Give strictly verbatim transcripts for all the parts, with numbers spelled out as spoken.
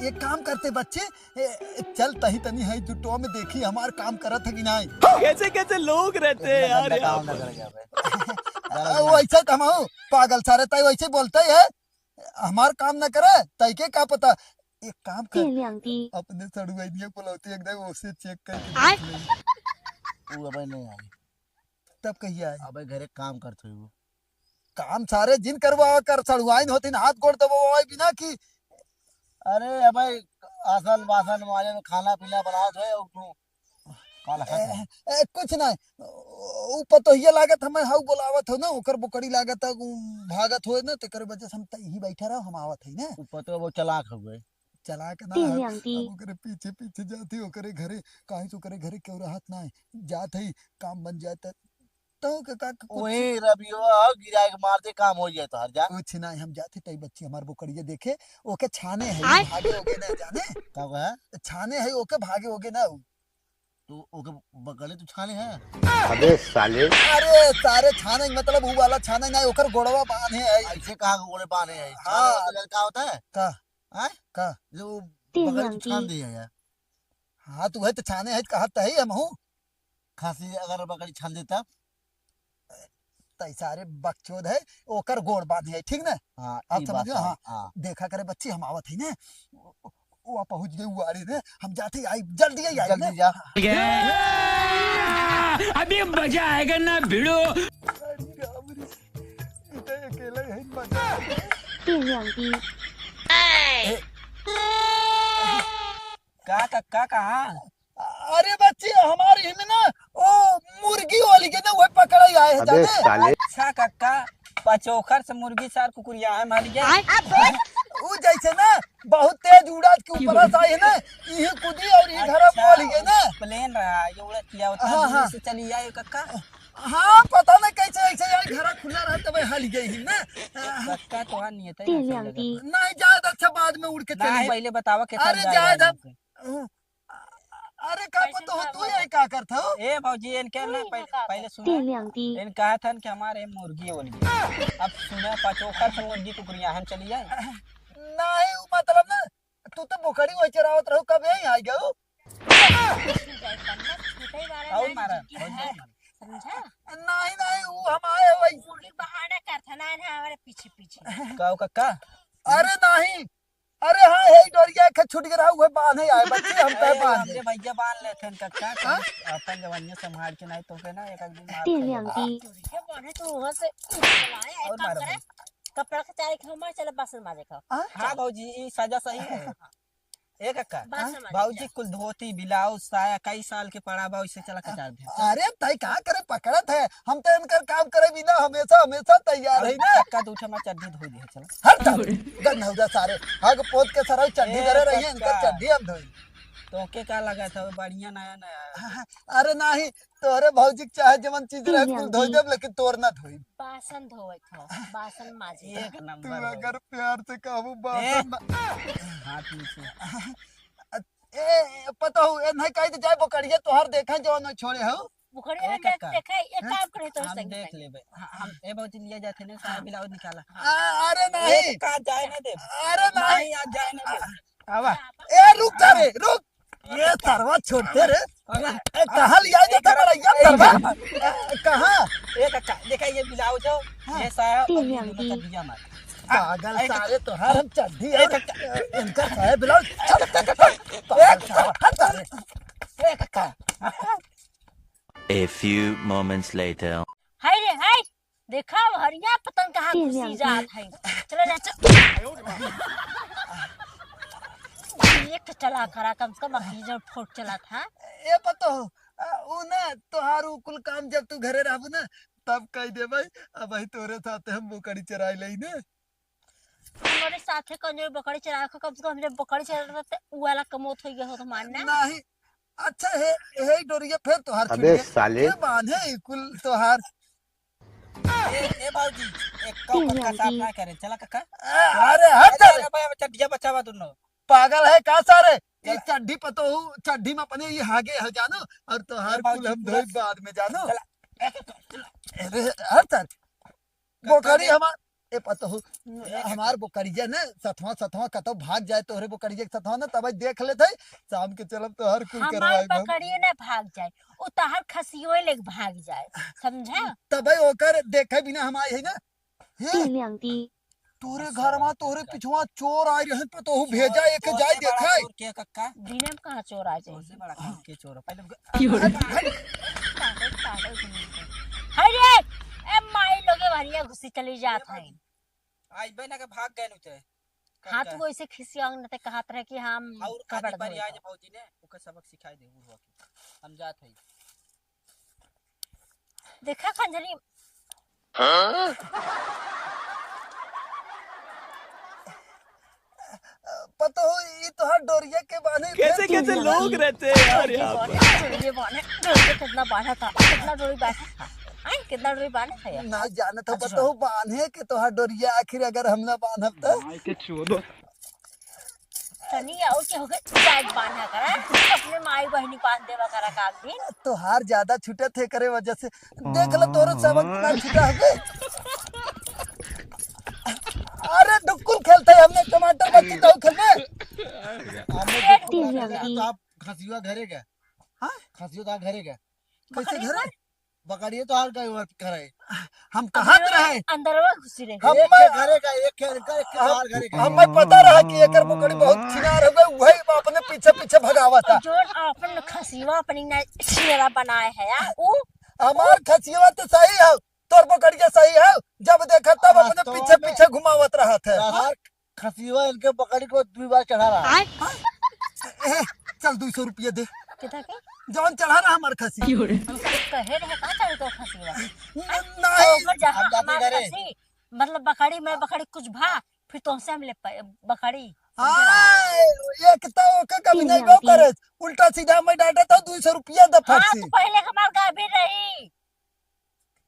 एक काम करते बच्चे, ए, चल तही तनी है जुटो में देखी हमार काम करत है कि नाहीं। कैसे कैसे लोग रहते हैं यार, यहाँ पर। अ, वैसे तो हम हो, पागल सारे, तय वैसे बोलते है, हमार काम न करे, तय के का पता। एक काम कर, अपने सड़ुआइनिया बुलावती, एकदम ओसे check करके देख ले। वो अबे नहीं आई। तब कहिया आई? अबे घरे काम करत होई वो। काम सारे जिन करवा कर, सड़ुआइन होती न, हाथ गोड़ दबावे बिना कि। अरे अबे आसन बासन माजे में, खाना पीना बनावत होई और तू काला ए, ए, कुछ ना। उ पतोहिया लागत हमें हाउ बोलावत हो ना, ओकर बोकड़ी लागत है, उ भागत होए ना, तेकर वजह से हम तही बैठा रहो, हम आवत है ना। उ पतो वो चालाक हो गए। चालाक ना है, हम ओकरे पीछे पीछे जाती, ओकरे घरे, काहे से ओकरे घरे केहू रहत ना है, जात है, काम बन जाए त, तो के का कुछ वही रबियो आओ, गिरा के मार दे, काम हो जाए तो हर जा। कुछ ना, हम जाते तई बच्ची हमार बोकड़िया देखे, ओके छाने है, आय। भागे होगे ना जाने। का कहा? छाने है, ओके भागे होगे ना। तू ओके बकले तू छाने है? अबे साले। अरे सारे छाने मतलब ऊ वाला छाने ना, ओकर गोड़वा बांधे है। ऐसे कहाँ के गोड़े बांधे है? हाँ। छाने का मतलब का होता है? का? आय? का? जो बकले तू छान दे है यार। हाँ, तू है तो छाने है, कहत तो है हम हूँ। खासी अगर बकरी छान दे तब? तई सारे बकचोद है, ओकर गोड़ बांधे है, ठीक ना? हाँ, अब ई बात समझो, है, हाँ। हाँ। देखा करे बच्ची, हम आवत है ना, वो पहुंच गए उआरे ने, हम जाते आई, जल्दी आई, आई जल्दी ना। जा। अभी मजा आएगा ना भिड़ो। अरे राम रे, ये तो अकेले ही मजा आएगा। का, का, का, कहाँ? अरे बच्ची, हमारे हिन ना, ओ, मुर्गी वाली के ना, वही पकड़े आए हैं, अबे जाने? साले। अच्छा कक्का, पचोखर से मुर्गी सार कुकुरिया है, मर गया। आय। उ जैसे ना, बहुत तेज उड़ात के ऊपर से आए ना, इही कूदी और इही घर अच्छा, बोल गए ना। Plane रहा, ये उड़त किया, उतना हाँ, दूर हाँ। से चली आए कक्का। हाँ, पता ना कैसे, ऐसे यार, घर खुला रहा, तब हाल गए ही ना। कक्का, तोहार नियत है, तेरे ऐसा आंटी। लगा। नहीं, जाए तो अच्छा, बाद में उड़ के चली नहीं, जाए। पहले बतावा, कितना अरे, जाए जाए वाला तो। है? अरे का पता हो, तू यही का करत हो? ए भौजी, इनके ना पहले, पहले सुनो। तेली आंटी। इन कहा था कि हमारे मुर्गी ओल गई। अब सुनो, पचोखर से मुर्गी कुकुरिया हम चली जाए। नहीं, वो मतलब ना, तू तो बोकड़ी वही चरावत रहो, कब यही आ गयो? और मारा, भौजी। समझा? नहीं, नहीं, वो हम आए वही। मुर्गी बहाना करत है ना, ना हमारे पीछे पीछे। का हो कक्का? अरे नहीं, अरे हाँ, हे डोरिया के छूट गया, उहे बांधे आए बच्ची, हम कहे ए, बांध हमरे दे। भैया बांध लेते हैं कक्का, हाँ? अपन जवानिया संभाल के, नहीं तो के ना एक आध दिन मार तेली खा लेगा। आंटी। डोरिया बांधे तो वहाँ से चला आए, एक और काम मारा करे, भाई। कपड़ा के चारे खाओ, मार चले बासन माजे खाओ। हाँ? हाँ भौजी, ई सजा सही है। ए कक्का, बासन माजे भौजी खाओ। कुल धोती, ब्लाउज, साया कई साल के पड़ा बा, उसे चला कचार दे। अरे तई का करे पकड़त है, हम तो इनकर काम करे बिना हमेशा, हमेशा तैयार है ना। कक्का, तू ठमा चड्ढी धो दे, चला। हट सारे, गंधौजा सारे, हग पोत के सारा चड्ढी ए, करे रही है, इनकर कक्का। चड्ढी हम धोई। तोके का लगा था, बढ़िया नया नया है। अरे नाही, तोहरे भौजी के चाहे जवन चीज रहे, कुल धोई देब, लेकिन तोर ना धोई। बासन धोवत हो, बासन माजे। एक तू नंबर हो। अगर प्यार से कहबू, ए, बासन मा- हाथ नीचे। ए, पता हो, ए, नहीं कही तो जाए, बोकड़िया तोहार देखा, जवन छोड़े हो। बोकड़िया ए, देख, कक्का। देखे, एक काम करे तो हम संग देख संग। लेबे। हाँ, हम, ए, भौजी लिया जाते ने, सारा ब्लाउज निकाला। आ, अरे नहीं। ए, का जाए ना दे। अरे नहीं। नहीं, आज जाए ना दे। आवा। ए, रुक जा रे, रुक। ये सरवा छोड़ते रे। आवा। ए, कहाँ लिया जाता बड़ा ये सरवा? ए, कहाँ? ए, कक्का, देखा ये ब्लाउज हो, हाँ। ये साया, और ये दोनों का दिया मार। पागल ए, सारे, तोहार हम चड्ढी ए, और कक्का। इनका साया ब्लाउज। ए, कक्का, हट सारे। ए, कक्का। A few moments later. हाय रे, हाय। देखा, हरिया पतंग कहाँ तेरे घुसी आंटी। जात है। चलो जा, चल। एक तो चला खरा, कम से कम अखनी जो फोट चला था। ए पतो, आ, उ ना, तोहार उ कुल काम जब तू घरे रहबू ना, तब कह दे भाई, अब भाई तोरे साथे हम बोकड़ी चराई लई ना। हमारे साथे कौन जो बकरी चरावे का, कम से कम हमरे बकरी चरावे रहते, उ वाला कमौत हो गया हो तो मानना। नहीं, अच्छा है, है डोरिया फिर तोहार अबे छुड़िया। साले। के बांधे ई कुल तोहार। ए, ए बाबूजी, एक कौ तीन कक्का साफ आंटी। ना करे, चला कक्का। ए, अरे हट अरे, सारे। अरे भाई, अब चड्डिया बचावा दोनों। पागल है का सारे? ये चला। चड्डी पतो हूँ, चड्डी में अपने ये हागे है जानो, और तोहार ए बाबूजी, कुल हम पूरा धोई बाद में जानो। चला। ए, चला, चला। अरे हट सारे। कक्का बोकरी दे। हमार ए पतोहू, हमार बोकरिया न सथवा सथवा कतौ भाग जाए, तोहरे बोकरिया के सथवा न, तबै देख लेत है, शाम के चलब तोहर कुल हमार करवाई हम। बकरिए न भाग जाए, उ तोहर खसियो लेके भाग जाए, समझा? तबै ओकर देखे बिना हम आए है ना। हे, तीन अंकी। तोरे घर मा तोरे पिछवा चोर आए रहन, पतोहू भेजा एक जाए देखाए। चोर के कक्का? दिने में कहाँ चोर आ जाए? सबसे बड़ा काम के चोर है। पहले पागल, पागल दुनिया के। हाय रे, ए माई लोगे भरिया घुसी चली जात है। आइबे ना के भाग गए नु ते। हाथ कक्का। को ऐसे खिसियाओ न ते कहत रहे कि हम और खबर आदि बारी धोए आज तो। भौजी ने ओकर सबक सिखाई दे बुढ़वा के। हम जात है। देखा खंजरी। हाँ? पतोहू, ई तोहार डोरिया के बान्हे कैसे, थे? कैसे लोग रहते हैं यार डोरी यहाँ पर। बान्हे, डोरी बान्हे, डोरी कितना बान्हा था, कितना डोरी बान्हा था, आय, कितना डोरी बान्हे था यार? ना जानत हो अच्छा। पतोहू, बान्हे के तोहार डोरिया, आखिर अगर हम ना बान्हब त? माई के चोदो। तनी और के होगे, जाए बांधा करा, अपने माई बहनी बांध देवा करा का दिन। तोहार ज्यादा छूटत है करे वजह से। देख लो तोरो सबक ना छूटा होगे। अरे डुक्कुल खेलते हमने टमाटर बच्ची तो खेलबे। हमने तीन डुक्कुल जगह। खेला तो आप खसिया घरे गए। हाँ? खसिया तो घरे गए। कैसे बकरी घरे? पर? बकरिए तो हार गए और करे। हम कहत रहे। अंदरवा घुसी रहे। हम एक के घरे का, एक के, एक के हम, बाहर घरे का। हमें पता रहा कि एकर बोकड़ी बहुत छिनार हो गई, वही अपने पीछे पीछे भगावा था। और जो अपन खसीवा अपनी ना छिनरा बनाए है यार, ऊ हमार खसीवा तो सही है, तोर बोकड़िया सही है, जब देखा तब अपने पीछे पीछे घुमावत रहा था। हमार खसीवा इनके बकरी को दुई बार चढ़ा रहा है। आय। ए, चल, दुई सौ रुपया दे। कितना के? जौन चढ़ा रहा हमार खसी। हम तो कहे रहे, का चाही तो खसीवा? न-, नहीं। ओकर जहाँ हम जाते हमार घरे। खसी, मतलब बकरी में बकरी कुछ भा, फिर तुमसे हम ले पाए, बकरी। हाँ, एक तो ओके कभी नहीं वो करे, उल्टा सीधा मैं डांटे तो दुई सौ रुपया दे हाँ, फट से। तो पहले हमार गाभिन रही।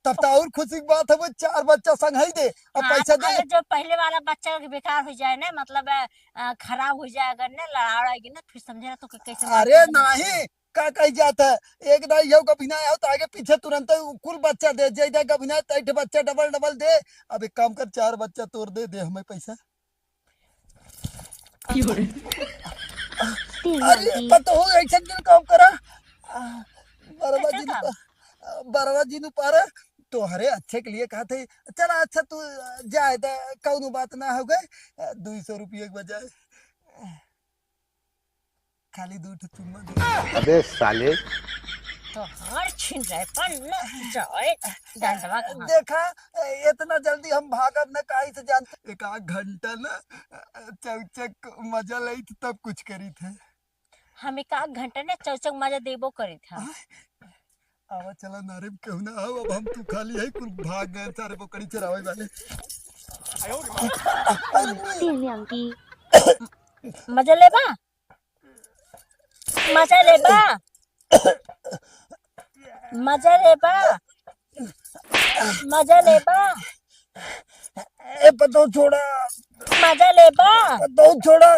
तब तो और खुशी की बात है, वो चार बच्चा संग ही दे, अब हाँ, पैसा दे। अगर जो पहले वाला बच्चा के बेकार हो जाए ना, मतलब, अ, खराब हो जाए अगर ना, लड़ाई लड़ाएगी ना, फिर समझे ना तो कैसे अरे मारते हैं। नहीं, का कही जात है, एक दाई यौ का बिना आओ तो आगे पीछे तुरंत उ कुल बच्चा दे, जे दाई का बिना तैठ बच्चा डबल डबल दे। अब एक काम कर, चार बच्चा तोर दे दे हमें पैसा। की हो रे? अरे, पतोहू, ऐसे क्यों काम करा? आ, बरवा जी कैसे नु काम? पा-, बरवा जी नु पारा, तोहरे अच्छे के लिए कहा थे। चला, अच्छा, तू जाए दा, कौनो बात ना हो गए, दुई सौ रुपये के बजाय। खाली दू ठो चुम्मा दे। अबे साले। तो हर छिन रहे, पर न जाए, डंडवा कहाँ? देखा, इतना जल्दी हम भागब न, काहे से जानते? एक आध घंटा न, चौचक मजा लई, तब कुछ करी थे। हम एक आध घंटा न, चौचक मजा देबो करी था। आवा चला नारे में केहू ना हो, अब हम तू खाली है, कुल भाग गए सारे बोकड़ी चरावे वाले। मजा लेबा? मजा लेबा? मजा लेबा? मजा लेबा? ए, पतोह छोड़ा। मजा लेबा? पतोह छोड़ा।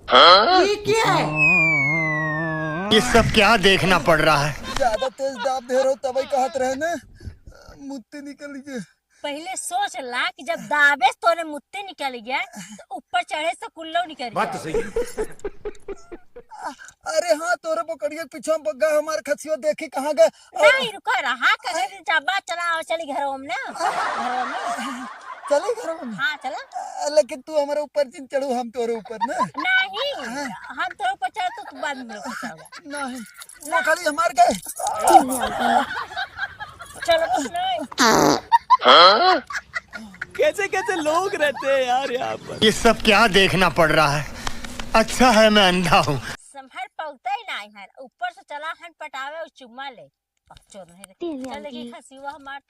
हाँ? ये क्या है? ये सब क्या देखना पड़ रहा है? ज्यादा तेज दाब दे रहो, तबई कहत रहे ने, मुत्ती निकल गए। पहले सोच ला कि जब दाबे से तोरे मुत्ती निकल गया, तो ऊपर चढ़े से कुल्लो निकल बात तो गया। सही है। अरे हाँ, तोरे बोकड़िया के पीछे बग्गा हमार खसियो देखी कहाँ गए। और नहीं, रुको रहा, करे दिन चाबा चला और चली घरों में ना, घरों में। चली घरों में? हाँ, चला। अ, लेकिन तू हमारे ऊपर जिन चढ़ू, हम तोरे ऊपर ना। नहीं, हाँ। हम तोरे ऊपर चढ़े तो तू बाद में मेरे ऊपर चढ़ेगा। नहीं, ना। बोकड़ी हमार गए। चलो, कुछ नहीं। हाँ? कैसे कैसे लोग रहते हैं यार यहाँ पर। ये सब क्या देखना पड़ रहा है? अच्छा है मैं अंधा हूँ। संभर पौते ही नहीं है, ऊपर से चला हन पटावे और चुम्मा ले। चोर नहीं रे। तेरी चल देखी आंटी। खसीवा हमार त।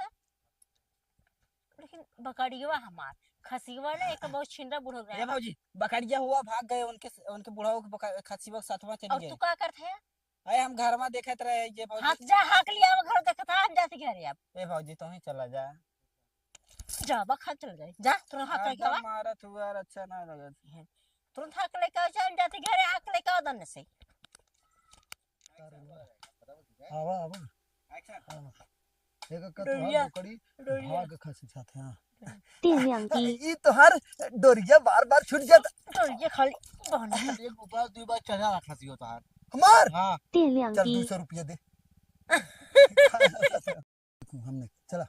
लेकिन बकरिया हमार, खसीवा ना एक बहुत छिंदा बूढ़ो गया। ए भौजी, बकरिया हुआ भाग गए, उनके, उनके बुढ़ाऊ के बका-, खसीवा के साथवा चली और गए। तू का करत है? अरे हम घर में देखत रहे ये भौजी। हाथ जा, हाक लिया, हम घर देखत है, हम जाती घरे अब। ए भौजी, तू ही चला जा। जा, बा, खा चल जाए। जा, तुरंत हाक लेके आवा। मारत हुआ और अच्छा ना लगत। तुरंत हाक लेके आओ, चल जाती घरे, हाक लेके आओ दन्ने से। आवा, आवा। एक का तोहार डोरिया। डोकरी डोरिया। भाग खसी जात है, हाँ। 电量低。 ई तोहार डोरिया बार बार छूट जात। डोरिया खाली बहाना कर। एक बार, दो बार चढ़ा रखा सी हो तोहार। हमार? हाँ। 电量低。 चल, दो सौ रुपया दे। हमने, चला।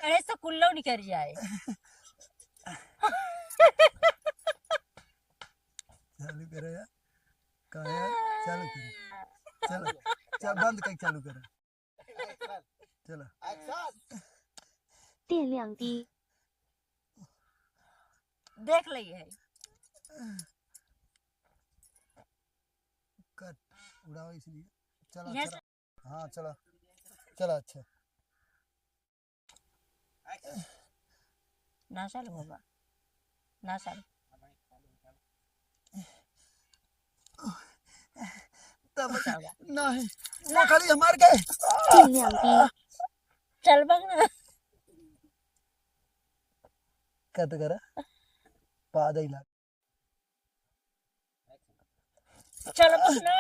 अरे, से कुल्लो निकल जाए। चालू करो यार। कहाँ है? चालू करो। चलो, चल, बंद कर, चालू करो। चलो। 电量低。 देख लई है। कट, उड़ाओ इसलिए। चला, ये चला। हाँ, चला। चला, अच्छा। ना चालू होगा। ना चालू। तब क्या होगा? नहीं, ना खाली हमार के। 电量低。 चल बग ना। कट करा। पाद ही लाग। चल बग ना।